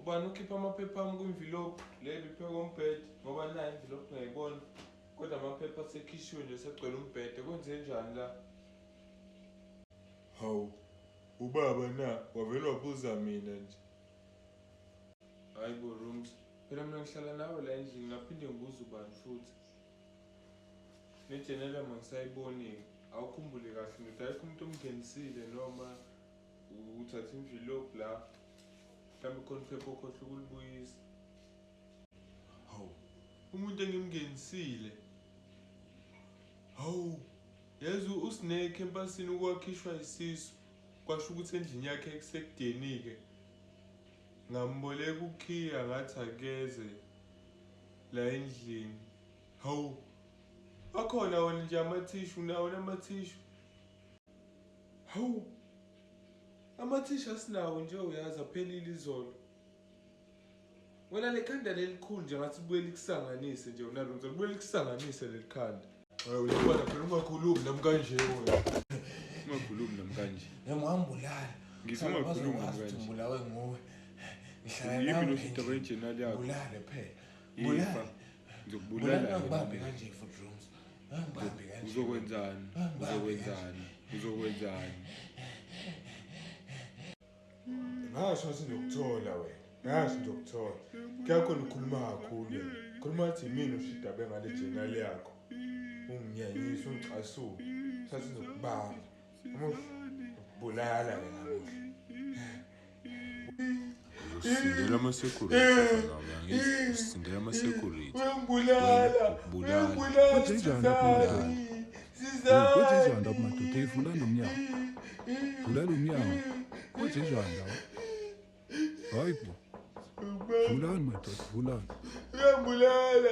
Ubani ukhipha amaphepha ami kwimvilophu le ibiphekwe umbhede ngoba nayo imvilophu ngiyayibona kodwa amaphepha asekhishiwe nje segcwele umbhede kwenze njani la? Hawu, ubaba na wavele wabuza mina nje. Hayi bo Rooms, phela mina ngihlala nawe la endlini ngaphinde ngibuze ubani futhi. Nejenela mangisayiboni-ke, awukhumbule kahle ndoda ayikho umuntu omngenisile noma uthatha imvilophu la mhlawumbe khona iphepha okhohlwa ukulibuyisa. Hawu, umuntu engimngenisile. Hawu, yazi uSnake empasini ukwakhishwa isisu kwasho ukuthi endlini yakhe kusekudeni-ke. Ngamboleka ukhiya ngathi akeze la endlini. Hawu, akhona wona nje amathishu unawo namathishu. Hawu, amathishu asinawo nje uyazi aphelile izolo. Wena lekhanda lelikhulu nje ngathi libuye likusanganise nje unalo ngizwa libuye likusanganise leli khanda. Hayi uyabona phela ungakhulumi nami kanje wena. Ungakhulumi nami kanje. Noma wangibulala. Ngithi ungakhulumi nami kanje. Ngibulawe nguwe. Ngihlala Yimi nawe. noshidaba injenali yakho. Bulale phela. Ifa. Bulale. Ngizokubulala. Ungibambe kanje futhi rooms. Ungibambe kanje. Uzokwenzani? Uzokwenzani? Uzokwenzani? Ngasho ngathi ngiyokuthola wena. Ngasho ngiyokuthola. Kuyakhona ukhuluma kakhulu wena. Khuluma ngathi yimina oshidabe ngale jenali yakho. Unginyanyisa ungicasule. Sathi ngizokubamba. Umuhle. Bulala ke namuhla. Uzosindela ama-security mfana wami, angithi usindela ama-security. Uyangibulala. Uyangibulala. Uyangibulala. Kwenzenjani lapho Sizani. madoda? Kwenzenjani Sizani. lapho madoda? Hey, vulani umnyango. Vulani umnyango. Kwenzenjani lapho? Hayi bo. Vulani madoda, vulani. Uyangibulala.